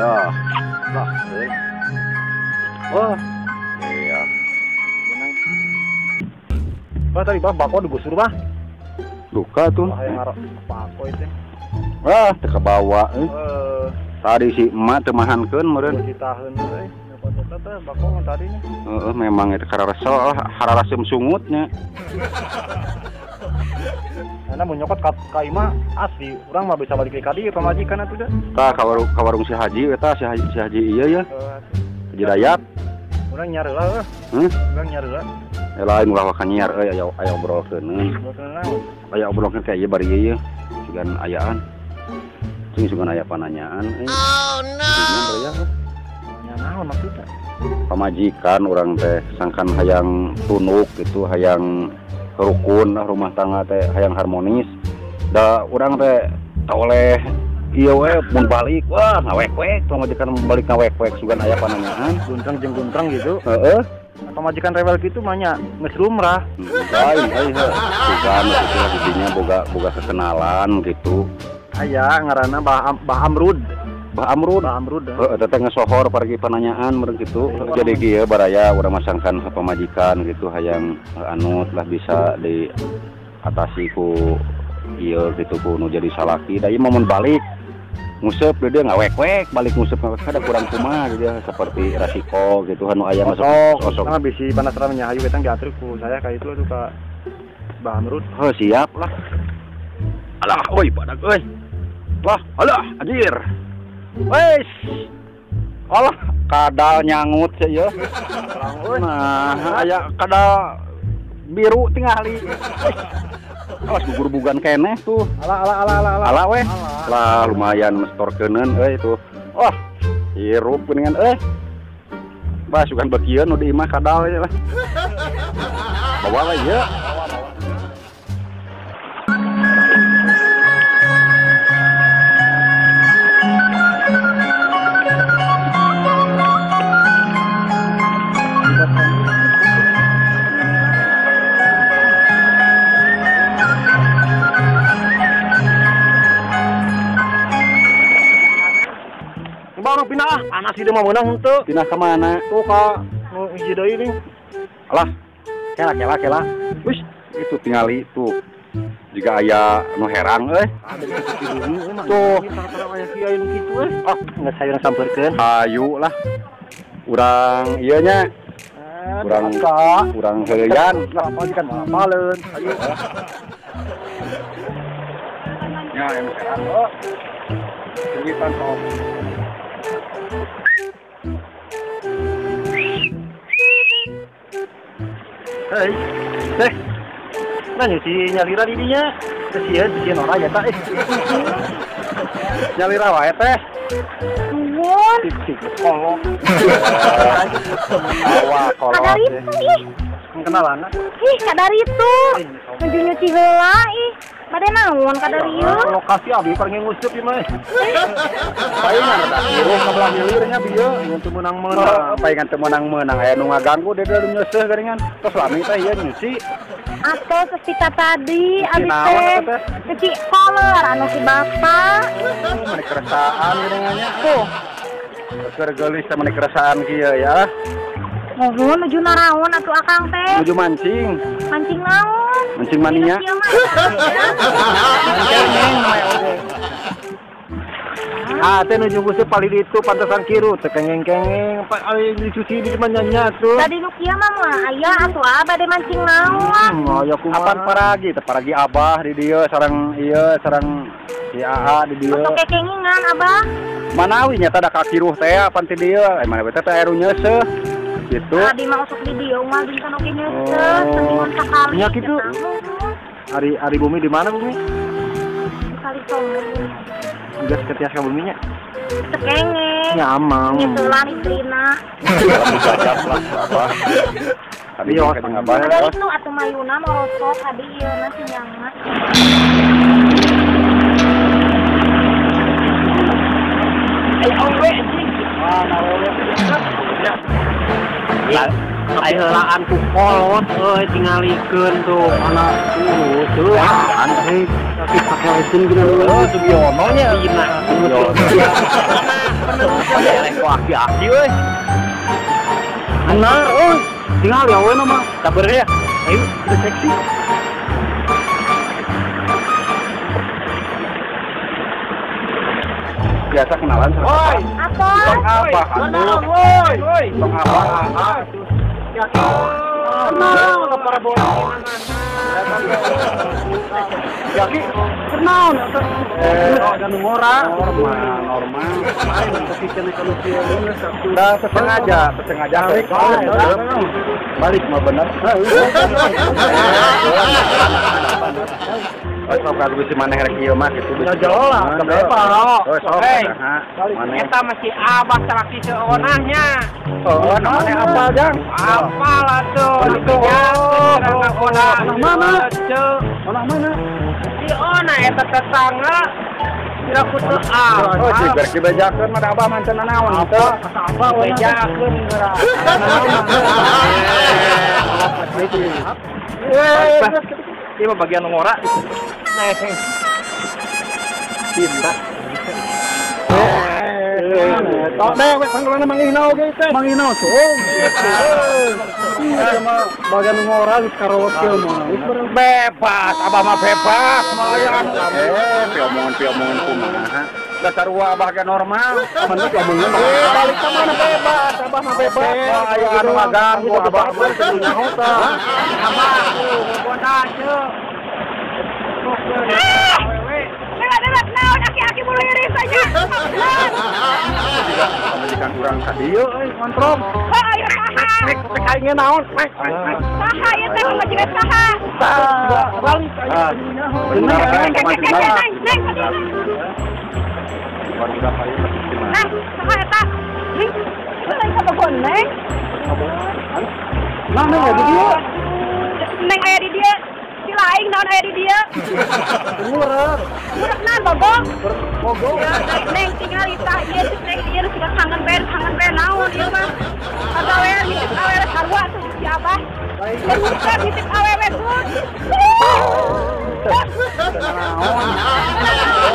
Dah. Lah, wah. Iya. Bah tadi bah bako digusur bah. Duka tuh. Wah, yang ngarok bako itu. Wah, teu kabawa euy. Tadi si emak teu mahankeun meureun. Ditaheun euy. Dapat teh bako tadinya. Heeh, memang itu kararasel lah, hararaseum sungutnya. Karena mau nyokot ka imah asli, urang mah bisa balik ka dieu pamajikan atuh da. Tah ka warung si Haji eta si Haji ieu ya. Haji Dayat. Urang nyareula heuh. Heuh? Urang nyareula. Eh lain ulah waka nyiar euy aya aya obrolkeun. Aya obrolkeun ka ieu bari ieu sugan ayaan. Cing sugan aya pananyaan euy. Oh no. Nya naon maksudna? Pamajikan urang teh sangkan hayang tunuk gitu, hayang rukun lah rumah tangga teh hayang harmonis. Da urang teh toleh ieu we mun balik wah ngawek-wek pamajikan balik ngawek-wek sugan aya pananyaan. Guntrang jeung guntrang gitu. Heeh. Pamajikan rewel gitu mah nya geus lumrah. Lain euy heuh. Sugan atuh didinya boga kekenalan gitu. Aya ngaranna Bah Amrud. Bah Amrud. Bah Amrud. Heeh, teteh ngesohor pargi pananyaan meureun kitu. Jadi kieu baraya urang masangkan pamajikan gitu hayang anut lah bisa diatasi ku ieu gitu ku nu jadi salaki. Da ieu mah mun balik nguseup dia ngawek-wek balik nguseup ngawek ada kurang kumaha dia seperti rasiko gitu anu aya masuk osok. Nah bisi penasaran nya hayu eta diatur ku saya ka itu atuh ka Bah Amrud. Heuh siap lah. Alah euy badak euy. Wah, alah anjir. Wes. Alah, kadal nyangut sih ya. Nah, aya kadal biru tingali. Awas gugur-bugan keneh tuh. Alah alah alah alah. Alah weh. Lah lumayan mestorkeuneun euy tuh. Wah, hirup geuningan euy. Bah sugan bekieun nu di imah kadal ieu lah. Bawa we ieu. Baru pindah ah, panas ieu mah meunang henteu. Pindah ka mana? Tuh ka nu hiji deui nih. Alah, kela kela kela. Wis, itu tingali tuh. Jika aya nu herang euy. Tuh, aya kiai nu kitu euy. Ah, geus hayang sampeurkeun. Hayu lah. Urang ieu nya. Urang urang heuyan lah pamajikan mah apaleun. Hayu. Nya aya nu herang oh. Tinggitan sok. Hei, teh, nah nyuci nyalira di dinya, kesian, kesian orang ya tak? Nyalira wae teh. Nuhun. Tik kolok. Awa kolok. Kadar itu ih. Kenalan. Ih, kadar itu. Nuju nyuci heula ih. Bade naon kadar ieu? Lokasi abdi pareng ngusup ieu mah. Paingan da ieu ka belah hilirnya bieu ngan teu meunang-meunang. Paingan teu meunang-meunang aya nu ngaganggu deui nyeuseeh geuningan. Tos lami teh ieu nyuci. Atau ketika tadi abdi teh nyuci kolor anu si bapak. Meni keresaan geuningannya. Tuh. Keur geulis teh meni keresaan kieu ya. Mohon nuju naraon atuh akang teh. Nuju mancing. Mancing naon? Mancing mania. Ah, teh nuju nguseup palih ditu pantesan kiru teh kengeng-kengeng ari dicuci di manyanya tuh. Tadi nu kieu mah moal aya atuh ah bade mancing naon? Aya kumaha? Apan paragi teh paragi abah di dieu sareng ieu sareng si AA di dieu. Untuk kekengingan abah. Manawi nya teh da ka kiruh teh apan ti dieu? Mana we teh aya nu nyeuseuh. Gitu. Abi mah usuk di dieu mah dinten oge nyeuseuh seminggu sakali. Nya kitu. Ari ari bumi di mana bumi? Di Kalisongo. Geus ketias ka buminya. Tekengeng. Nya amang. Nyusulan istrina. Dijajab lah abah. Tadi yo ka abah. Ada itu atuh mayuna morosok abi ieu na sinyangna. Ai awewe anjing. Ah, awewe. Ai heulaan ku kolot euy tingalikeun tuh anak tuh aneh tapi pakai lesin gini. Oh, Sugiono nya. Penerus. Eleh ku aki-aki euy. Benar euy. Tinggal ya we mah. Sabar ya. Ayo, kita seksi. Biasa kenalan sama. Woi. Apa? Tong apa? Woi. Woi. Tong apa? Kenal ke para bola. Yaki, kenal. Ada ngora. Normal. Nah, sengaja. Balik mah bener. Oh, sok ka bisi maneh rek ieu mah kitu bisi. Jauh lah, bebas. Oh, sok. Eta masih abah salaki seonahnya. Oh, namanya apa, Jang? Apal atuh. Onah mana? Onah mana? Si ona eta tetangga. Kira kutu ah. Oh, jigar dibejakeun mah abah mah teu nanaon teu. Abah bejakeun geura. Ieu mah bagian ngora. Neng. Cinta. Tok deh, we panggilan manggihna oge teh. Manggihna tuh. Iya mah bagian ngora geus karowot kieu mah. Bebas, abah mah bebas. Piomongan kumaha. Dasar sarua abah ge normal. Mana piomongan? Balik ka mana bebas, abah mah bebas. Ayo anu ngaganggu abah mah teu nyaho tah. Abah goda ceu. Lewat naon aki-aki bulu iris aja. Pamajikan urang ka dieu euy kontrom. Heuh ayo saha? Rek aing naon? Rek. Saha ieu teh pamajikan saha? Balik aing nyaho. Neng, baru udah ayo pasti mah. Neng, saha eta? Neng, lain kabogoh neng. Nah, neng aya di dieu. Neng aya di dieu. Si lain naon aya di dieu. Murah. Murah naon bogo? Bogo. Neng tinggal itah ieu si neng ieu suka kangen bae naon ieu mah. Pagawean nitip awewe sarua tuh si abah. Nitip nitip awewe tuh.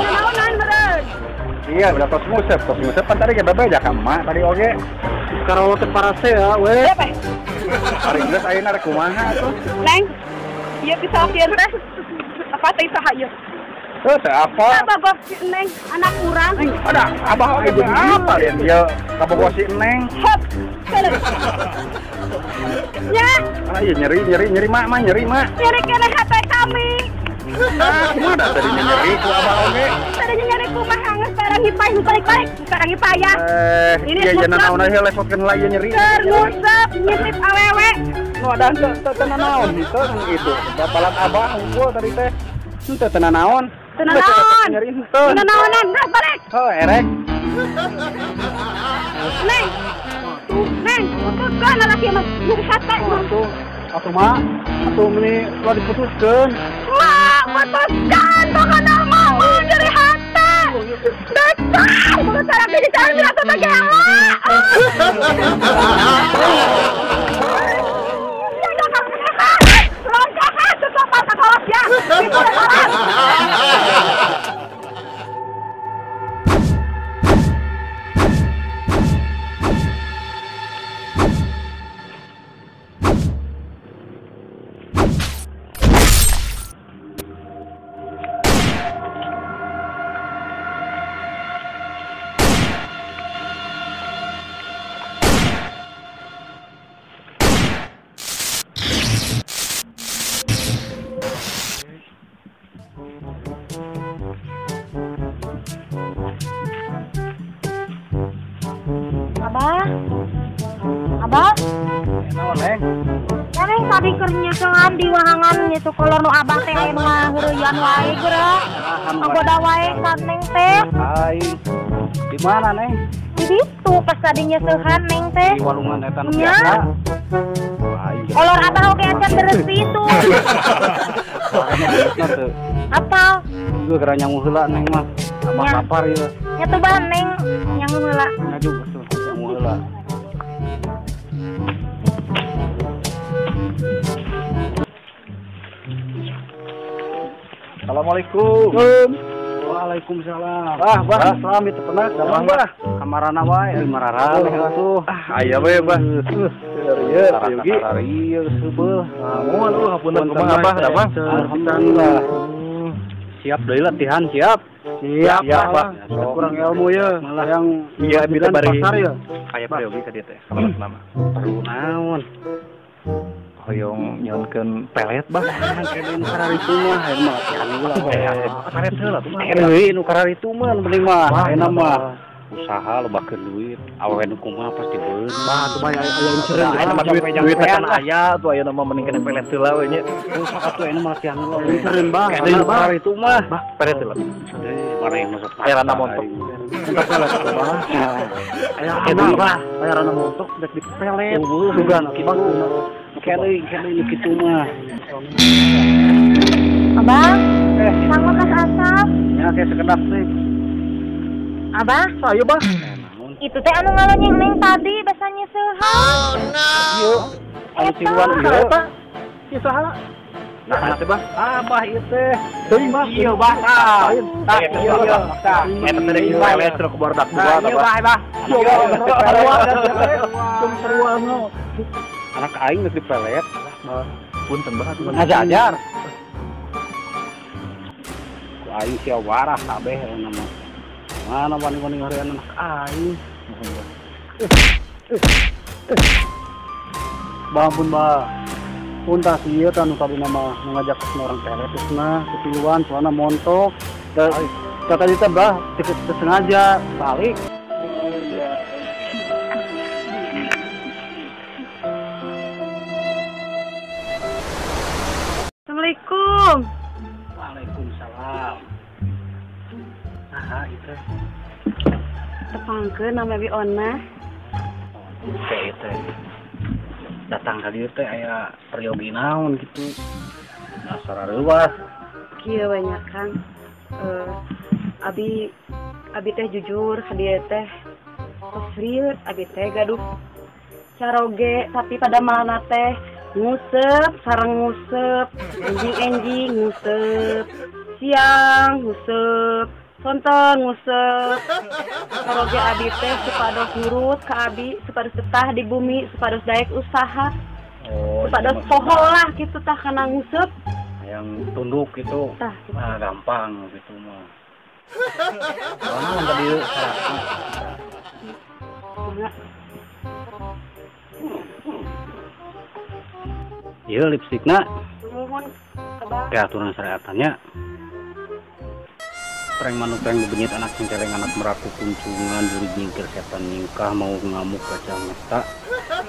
Naonan meureun. Iya, udah tos musep pan tadi ge bebeja ka emak tadi oge. Karaoke teh parase ya we. Ari geus ayeuna rek kumaha atuh? Neng, ieu bisa kieu teh. Apa teh saha ieu? Heuh, teh apa? Kabogoh si Neng, anak urang. Ada abah oge apa lian ieu kabogoh si Neng. Hop. Ya. Ah, iya nyeri mak mah nyeri mak. Nyeri keneh hate kami. Nah, kumaha tadinya nyeri ku abah oge? Tadinya nyeri kumaha geus sekarang ngipay balik-balik, sekarang ngipay ya. Ini iya naon ieu lesotkeun lah ieu nyeri. Keur ngusep nyitip awewe. Nu ada teu teu naon henteu kan itu. Bapalat abah unggul tadi teh. Henteu teu naon. Teu naon. Nyeri henteu. Teu naonan, geus balik. Heuh, erek. Neng. Neng, putuskeun lalaki mah nyeri hate mah. Atuh mak, atuh meni ulah diputuskeun. Mak, putuskan pokona mah nyeri hate. Dasar, bukan sarang di jalan bila teh gela. Longkahan sesopan kakolot ya. Abah, Abah, naon Neng? Neng tadi keur nyekelan di wahangan nyetu kolor nu abah teh aya nu ngahureuyan wae geura. Ngagoda wae ka Neng teh. Ai. Di mana Neng? Di ditu pas tadi nyeuseuhan Neng teh. Di walungan eta nu biasa. Kolor abah oge acan beresih tuh. Apal? Geus geura nyangu heula Neng mah. Abah lapar ieu. Nya tuh bah Neng nyangu heula. Nya juga tuh nyangu heula. Assalamualaikum. Waalaikumsalam. Ah, bah, salam itu pernah. Salam bah. Kamarana wae, mararane atuh. Ah, aya we bah. Ieu Yogi. Ieu seubeuh. Muhun eueuh hapunten kumaha Abah, Abah? Alhamdulillah. Siap deui latihan, siap. Siap, Bah. Kurang ilmu ya. Malah yang iya bisa bari pasar ya. Aya Yogi ka dieu teh, kamarana mah. Perlu naon? Hoyong nyonkeun pelet bah. Kene nu kararitu mah aya mah latihan heula. Karet heula tuh mah. Kene nu kararitu mah nu penting mah ayeuna mah usaha lobakeun duit, awewe nu kumaha pasti beun. Bah, tuh mah aya incereun. Ayeuna mah duit kan aya tuh ayeuna mah mending kene pelet heula we nya. Usaha atuh ayeuna mah latihan heula. Incereun bah. Kene nu kararitu mah. Bah, pelet heula. Mana yang masuk aya randa montok. Pelet bah. Aya randa bah, aya randa montok dek dipelet. Sugan kitu. Kene nu kitu mah. Abang, sanggup kas asap. Ya kayak sekedap sih. Abah, sayo bah. Itu teh anu ngalonyeng neng tadi basanya seuha. Oh no. Ieu anu tiluan ieu. Ieu saha? Nah, teh bah. Abah ieu teh. Teuing bah. Ieu bah. Tah. Ieu ieu. Tah. Eta teh rek pelet truk barudak dua Ieu bah, bah. Ieu. Anak aing geus dipelet. Punten bah atuh. Ngajajar. Ku aing sia warah kabeh ayeuna mah. Mana wani-wani ngarean anak aing. Bah ampun bah. Pun tah ieu tah nu tadi mah ngajak orang pelet geusna ketiluan soalna montok. Da tadi teh bah teu sengaja balik. Assalamualaikum. Waalaikumsalam. Saha ieu teh? Tepangkeun nama Bi Ona. Oke ieu teh. Datang ka dieu teh aya peryogi naon kitu. Dasar areuwas. Kieu we nya Kang. Abi abi teh jujur ka dieu teh. Tos rieut abi teh gaduh caroge tapi pada malana teh nguseup sareng nguseup, enjing-enjing nguseup, siang nguseup, sonten nguseup. Caroge abi teh supados nurut ka abi, supados betah di bumi, supados daek usaha. Oh, supados poho lah kitu tah kana nguseup. Yang tunduk gitu. Tah, gitu. Ah, gampang gitu mah. Soalnya tadi mangga. Ieu lipstikna. Nuhun, Abah. Kayak aturan syariatannya. Preng manupreng bebenyit anak cengkeleng anak meraku kuncungan jurig nyingkir setan nyingkah mau ngamuk gajah mata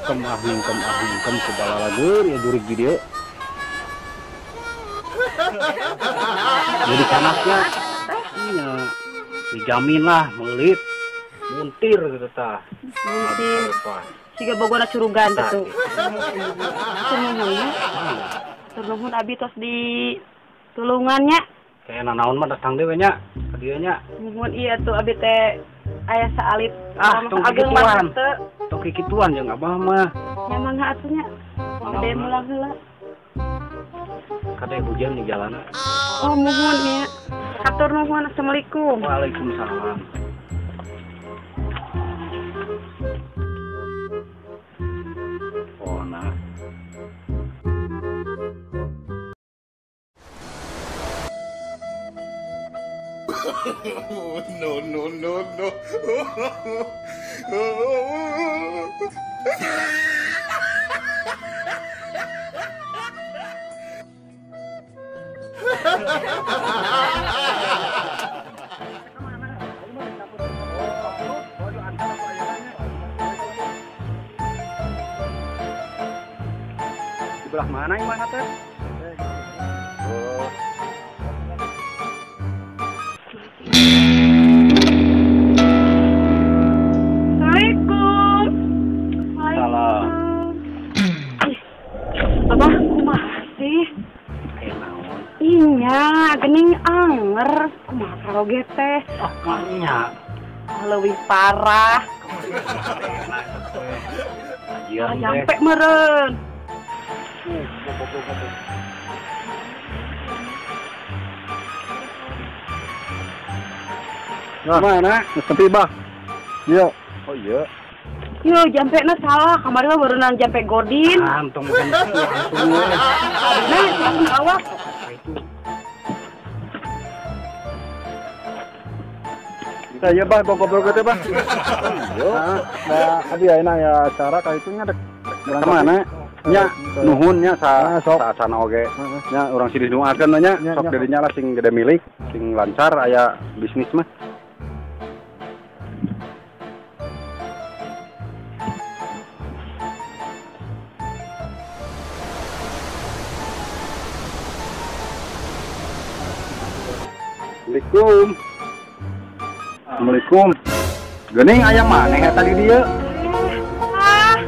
kemah ningkem ah ningkem kubalalagur ya jurig di dieu. Jadi kanasnya iya dijamin lah melit muntir gitu tah. Muntir. Siga bogona curugan teh tuh. Nuhun abi tos di tulungannya. Kayak nanaon mah datang deui nya ka dieu nya. Nuhun iya tuh abi teh aya saalit. Ah, tong kikituan. Tong kikituan jeung abah mah. Nya mangga atuh nya. Gede mulang heula. Kade hujan di jalan. Oh, nuhun nya. Hatur nuhun. Assalamualaikum. Waalaikumsalam. Oh, nah. No, no, no, no. Di belah mana imahna teh? Oh. Assalamualaikum. Salam. Abah kumaha sih? Aya naon? Iya, gening anger kumaha karoge teh. Ah, nya. Leuwih parah. Ajian teh. Nyampe meureun. Mana? Tepi bah. Iya. Oh iya. Yo, jampekna salah. Kamari mah baru nang jampe godin. Ah, untung bukan langsung. Nah, langsung awak. Kita ya bah, ngobrol teh bah. Yo. Nah, abi ayeuna ya acara ka itu nya dek ka mana? Nya nuhun nya sa sana oge. Nya urang silih doakeun nya, sok dirinya lah sing gede milik, sing lancar aya bisnis mah. Assalamualaikum. Assalamualaikum. Geuning aya maneh eta di dieu? Ah.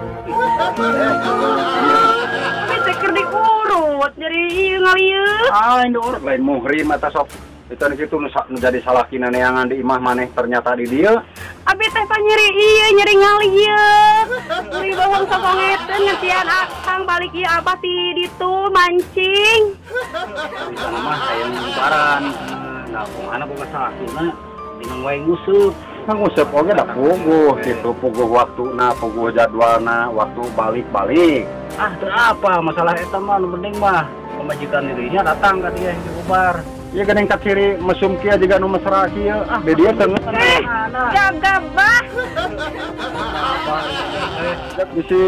Tapi teh keur diurut jadi ieu ngalieu. Ah, lain diurut lain muhrim eta sok. Itu kitu nu jadi salakina neangan di imah maneh ternyata di dieu. Abi teh panyeri ieu nyeri ngalieu. Nyeri bohong sapongeteun ngentian akang balik ieu abah ti ditu mancing. Di sana mah hayang lebaran. Nah, kumaha boga salakina dina wae nguseup. Nguseup oge da puguh kitu, puguh waktuna, puguh jadwalna, waktu balik-balik. Ah, teu apa masalah eta mah nu penting mah pamajikan dirinya datang ka dia di ubar. Ieu geuning kaciri mesum kieu jiga nu mesra kieu. Ah, di dieu teu jaga bah. Bisi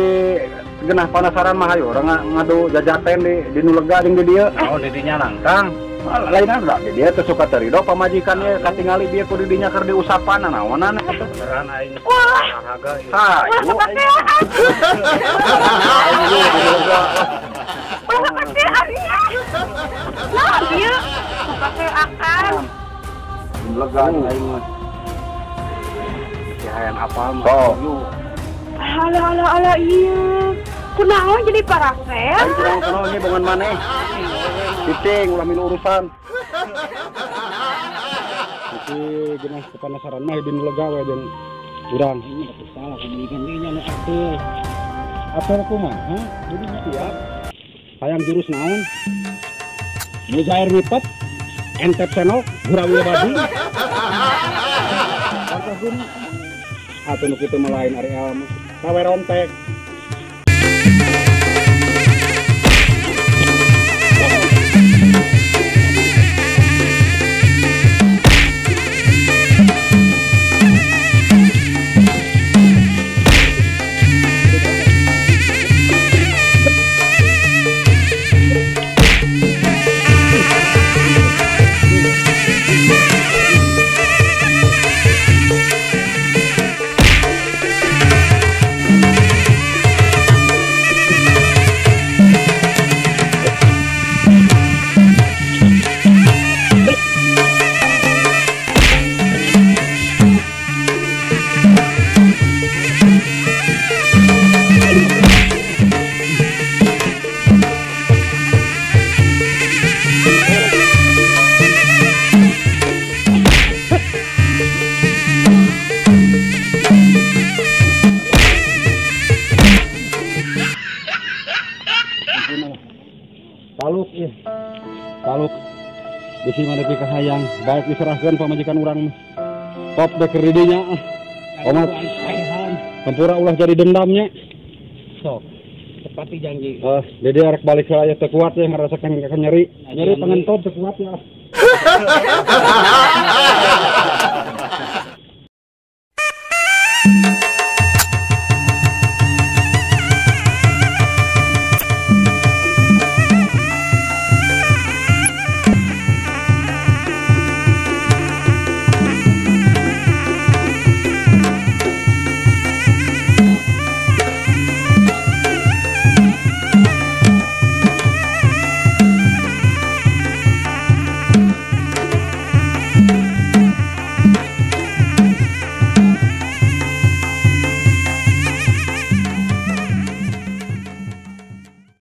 genah panasaran mah hayu urang ngadu jajaten di nu lega jeung di dieu. Oh, di dinya nangkang. Lain ada dia teh suka terido pamajikannya katingali bieu ku di dinya keur diusapan naonan eta beneran aing. Wah. Hayu. Ulah kapakean. Nah, ieu kapake akang. Lega aing mah. Si hayang apal mah. Alah alah alah ieu. Kunaon jadi parasel? Aing kunaon ieu bongan maneh. Cicing ulah milu urusan. Iki genah kepanasaran mah di nu lega we jeung urang. Ini atuh salah pamajikan dinya nu atur. Atur kumaha? Jadi siap. Hayang jurus naon? Mujair nipet, entep senok, gurawi babi. Atuh nu kitu mah lain ari el mah. Sawe rontek. Taluk ih. Taluk. Bisi mana pi kahayang, baik diserahkeun pamajikan urang. Top dek keur di dinya. Omat. Hampura ulah jadi dendamnya. Sok. Tepati janji. Dede arek balik heula teu kuat ya ngarasakeun nyeri. Nyeri pangentot teu kuat ya.